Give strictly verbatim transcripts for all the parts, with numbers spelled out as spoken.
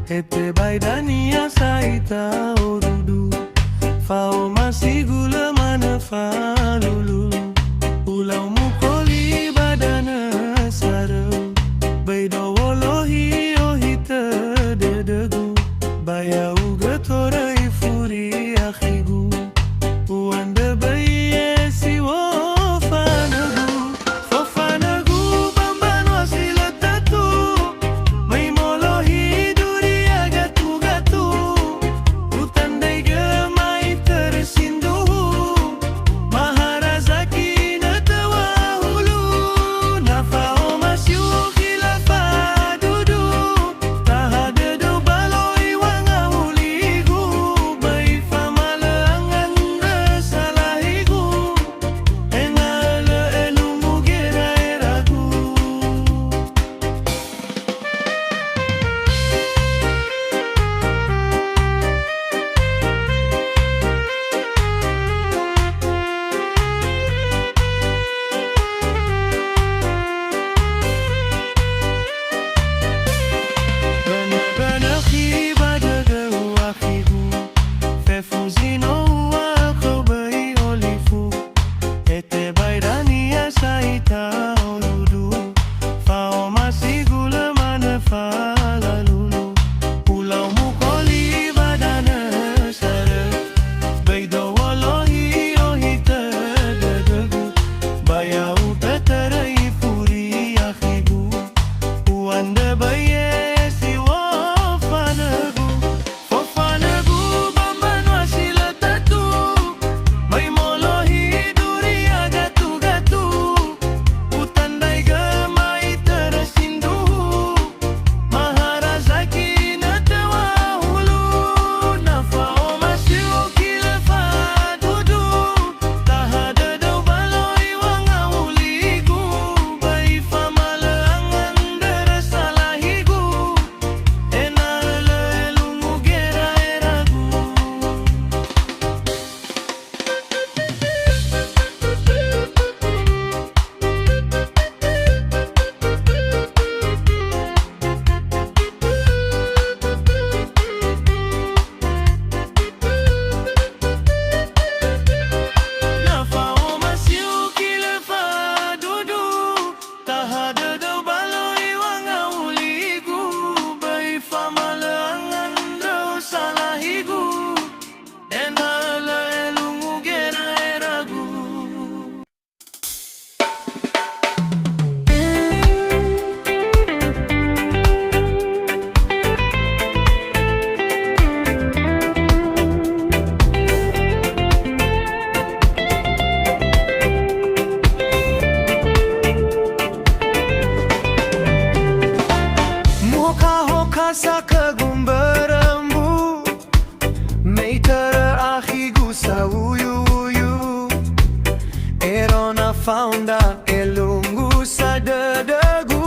He tebai dania sa ita odudu, fa'omasigu lö manö falulu. Ulau mukoli ba danö saröu, böi do wolohi ohitö dödögu, ba ya'ugö toröi furi akhigu. U'andrö böi yesi wofanögu. Fofanögu ba mbanua si lö tatu, möi molohi duria gatu-gatu. Utandaigö mai törö sindruhu, maharazaki nötö wahulu. Na fa'omasiu khilafah dudu, taha dödöu baloi wangawuligu, böi famalö angandrö salahigu. Ena'ö lö elungu gera'eragu. Bönö-bönö khi ba dödöu akhigu, fefu zi no u'a'ö khöu böi olifu. He tebai dania sa ita odudu, fa'omasigu lö manö falalulu. Ulau mukoli ba danö saröu, böi do wolohi ohitö dödögu, ba ya'ugö toröi furi akhigu. U'andrö böi yesi wofanögu. Fofanögu ba mbanua si lö tatu, möi molohi duria gatu-gatu. Utandaigö mai törö sindruhu, maharazaki nötö wahulu. Na fa'omasiu khilafah dudu, taha dödöu baloi wangawuligu, böi famalö angandrö salahigu. Ena'ö lö elungu gera'eragu. Na fa'omasiu khilafah dudu, taha dödöu baloi wangawuligu, böi famalö angandrö salahigu. Ena'ö lö elungu gera'eragu. Muhoka-hoka sa khögu mbörö mbu, me itörö akhigu sawuyu-wuyu. Ero na fao ndra elungu sa dödögu.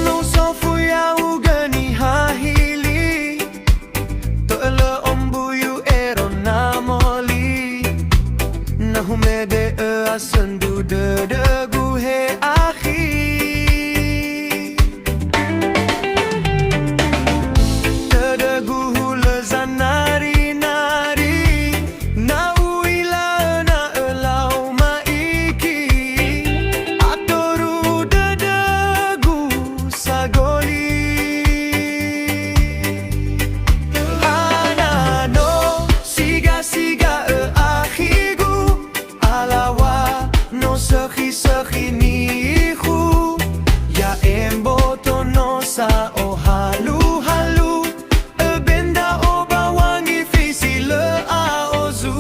No usofu ya'ugö niha hili, to'ö lö ombuyu ero na moli. Na humede ö'a söndru dödögu he akhi. Dödögu hulö zanari-nari, na u'ila öna ölau ma'iki. Atoru dödögu sagoli. Hana no siga-siga'ö akhigu, alawa no sökhi-sökhi ni'ikhu, ya'e mboto no sa ohalu-halu, öbendra obawangi fisi lö a'ozu.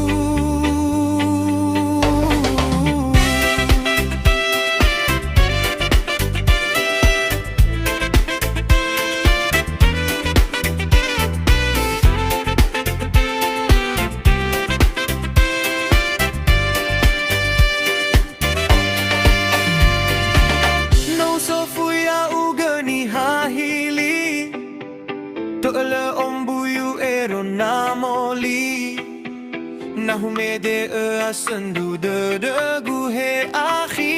No usofu ya'ugö niha hili, to'ö lö ombuyu ero na moli. Na humede ö'a söndru dödögu he akhi.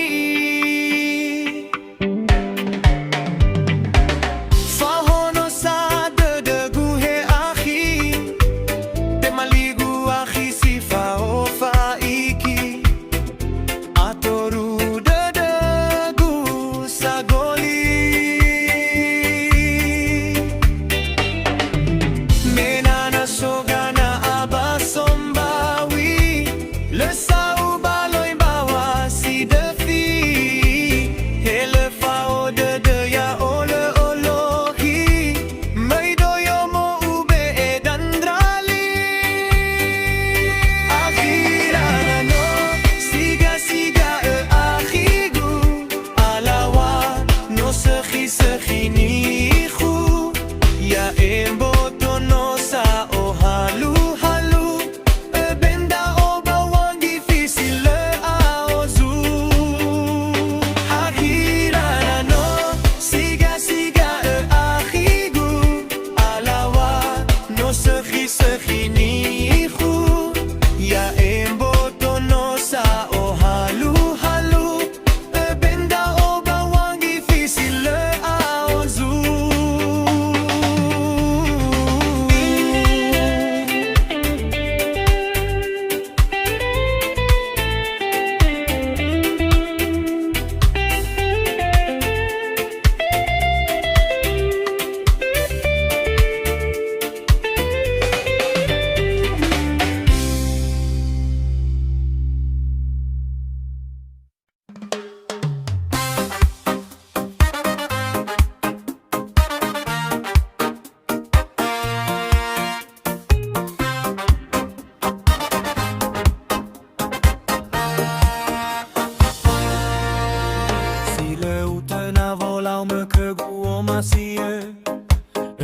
Wolau mö khögu omasi'ö,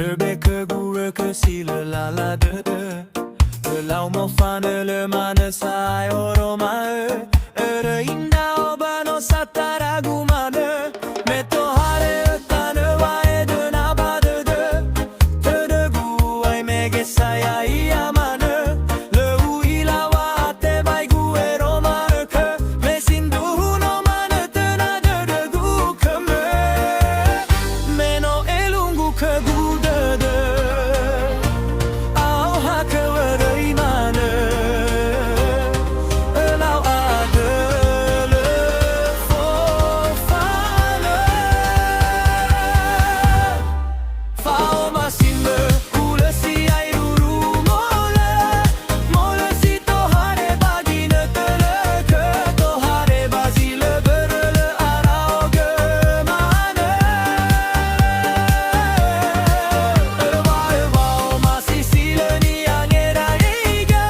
öbe khögu rökhö si lö lala dödö. Ölau mofanö lö manö sa'ae oroma'ö, öröi ndra'o ba no sataragu manö. Me tohare ötanö wa'edöna ba dödö, tödögu ai mege sa ya'ia manö. Lö u'ila wa'atebai gu ero ma'ökhö, me sindruhu no manö töna dödögu khömö. Me no elunggu khögu dödö, aoha khöu öröi manö, ölau adölö fofanö. Fa'omasi mö, hulö si'ai ruru molö, molö si tohare ba ginötö lö khö, tohare ba zi lö börö lö ara ogö manö. Öwa, öwa, omasi si lö ni'angeraigö.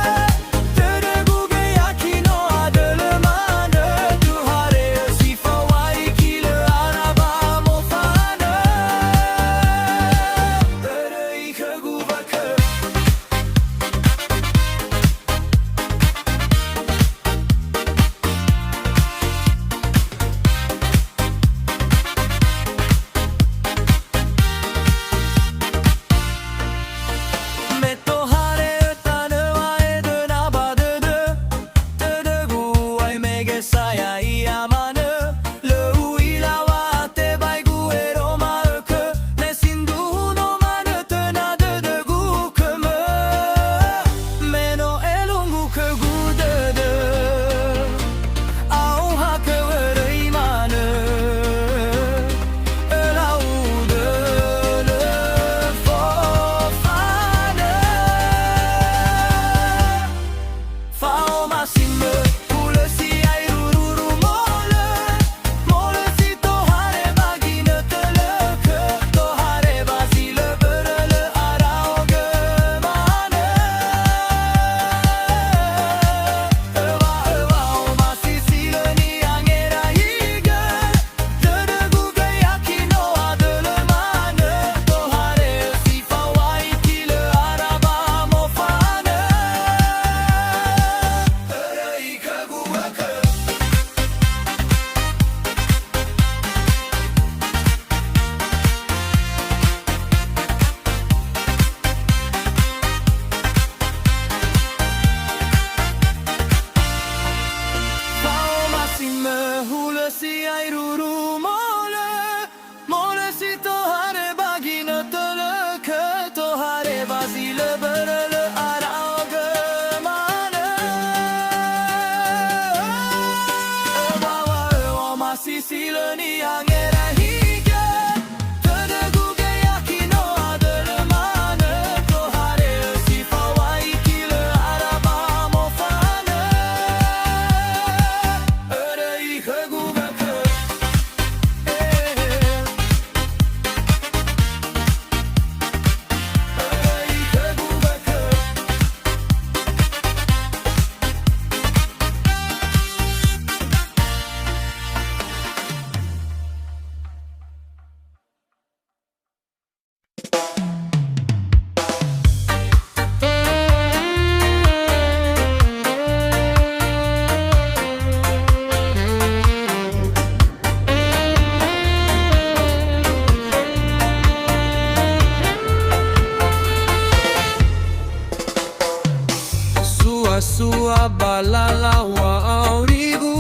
Tödögu göi akhi no adölö manö, tohare'ö si fao wa'iki lö ara ba mofanö. Öröi khögu wa khö. Me tohare ötanö wa'edöna ba dödö, tödögu ai mege sa ya'ia manö. Lö u'ila wa'atebai gu ero ma'ökhö, me sindruhu no manö töna dödögu khömö. Me no elunggu khögu dödö, aoha khöu öröi manö, ölau dölö fofanö. Fa'omasi mö, hulö si'ai ruru molö, molö si tohare ba ginötö lö khö, tohare ba zi lö börö lö ara ogö manö. Öwa, öwa, omasi si lö ni'angeraigö. Tödögu göi akhi no adölö manö, tohare'ö si fao wa'iki lö ara ba mofanö. Öröi khögu wa khö. Fa'omasi mö, hulö si'ai ruru molö, molö si tohare ba ginötö lö khö, tohare ba zi lö börö lö ara ogö manö. Öwa, öwa, öwa, omasi si lö ni'angeraigö. Tödögu göi akhi no adölö manö, tohare'ö si fao wa'iki lö ara ba mofanö. Öröi khögu wa khö. Öröi khögu wa khö. Suasua ba lalaŵa aurigu,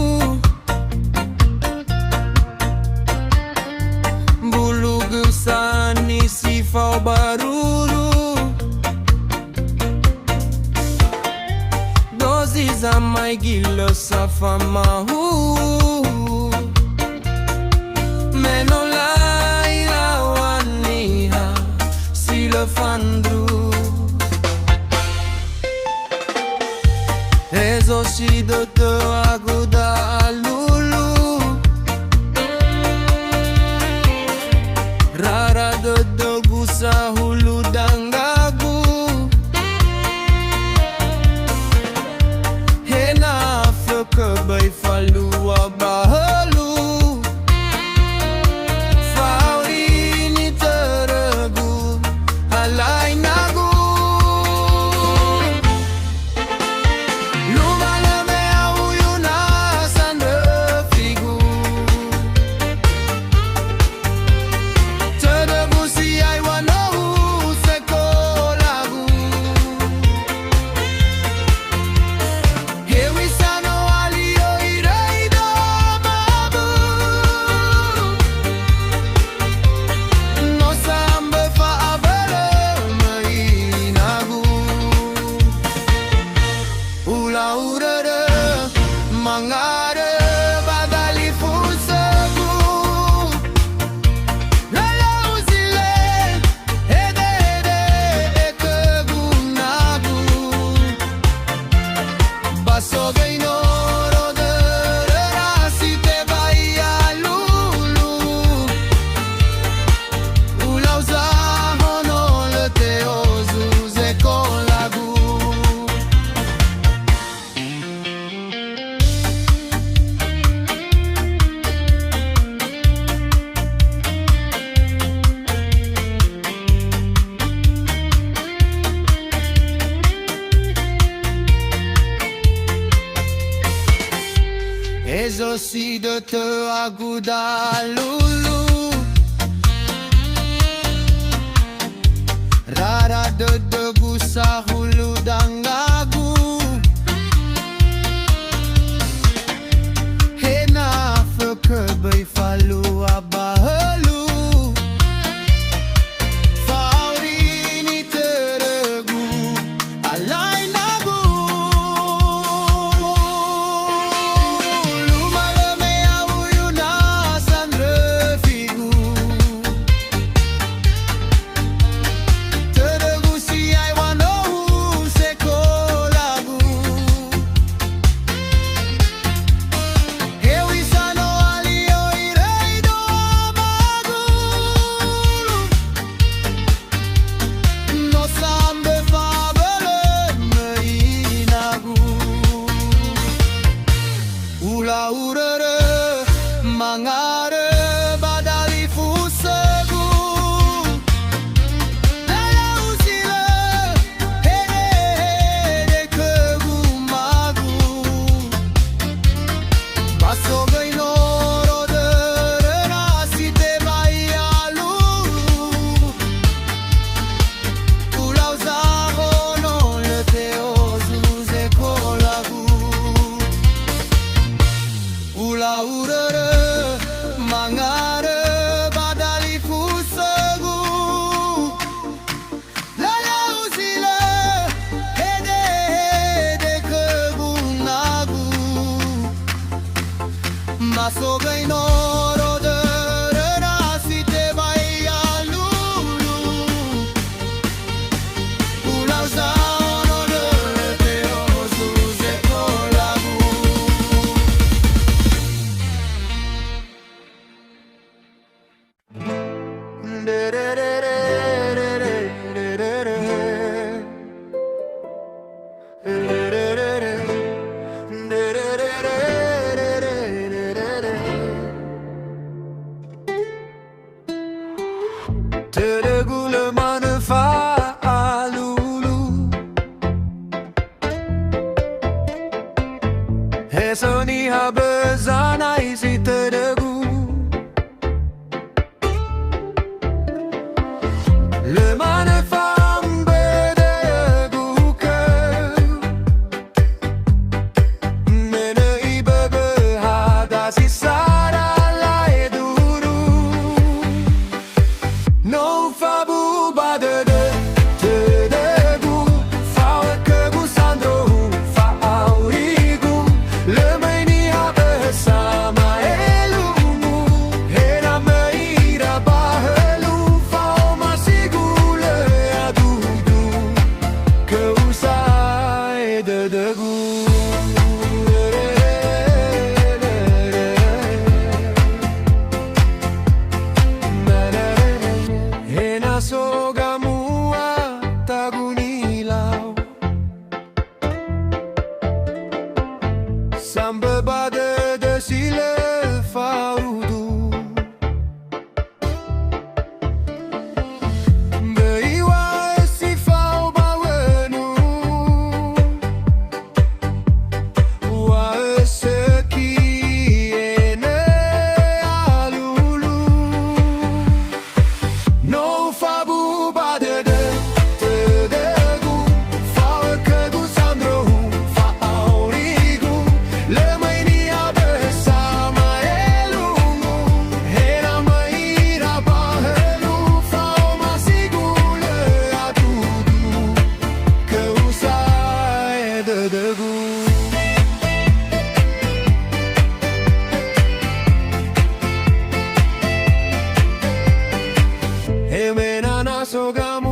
mbulugö sani si fao ba ruru. Dozi zamaigi lö sa famahu, me no la'ila wa niha si lö fandru. Hezo si dödöagu da'alulu, rara dödögu sahulu danggagu. He na fökhö böi falua ba hölu, Si dötö agu dalulu, rara dödögu sahulu dangagu. He na fökö böi falua ba hölu, fa'auri nitörögu. Alai nagu, luma lö me awuyu na sandröfigu. Tödögu si'ai wa no huse kolagu. Hewisa no alio iröi do amagu. No sambö fabölö möi inagu. Ulau rörö mangarö ba dalifusögu. Lala usilö hedehede khögu magu. Ba so göi noro döröra si tebai alu. Ulau zahonolö te'ozu zekolagu. Ulau rörö mangarö ba dalifusögu. Lala usilö hedehede khögu nagu. Ma so göi noro döröra si tebai alulu. Ulau zahonolö te'ozu zekolagu. Tödögu lö manö fa'alulu. He so niha bö zanai si tödögu. Lö manö fa'ambödögu khöu. Me no iböbö hadia si sara la'eduru. No ufabu'u ba dödö, tödögu, fa'o'ö khögu sandrohu, fa'aurigu, lö möi niha bö samaelungu, he na möi ira ba hölu, fa'omasigu lö adudu, khöu sa'ae dödögu. He na so gamua tagu nilau, sambö ba dödö si lö faudu. Böi wa'ö si fao ba wönu, wa'ö sökhi enö alulu. No ufabu'u ba dödö, tödögu, fa'o'ö khögu sandrohu, fa'aurigu, lö möi niha bö samaelungu, he na möi ira ba hölu, fa'omasigu lö adudu, khöu sa'ae dödögu. He me na na so gamu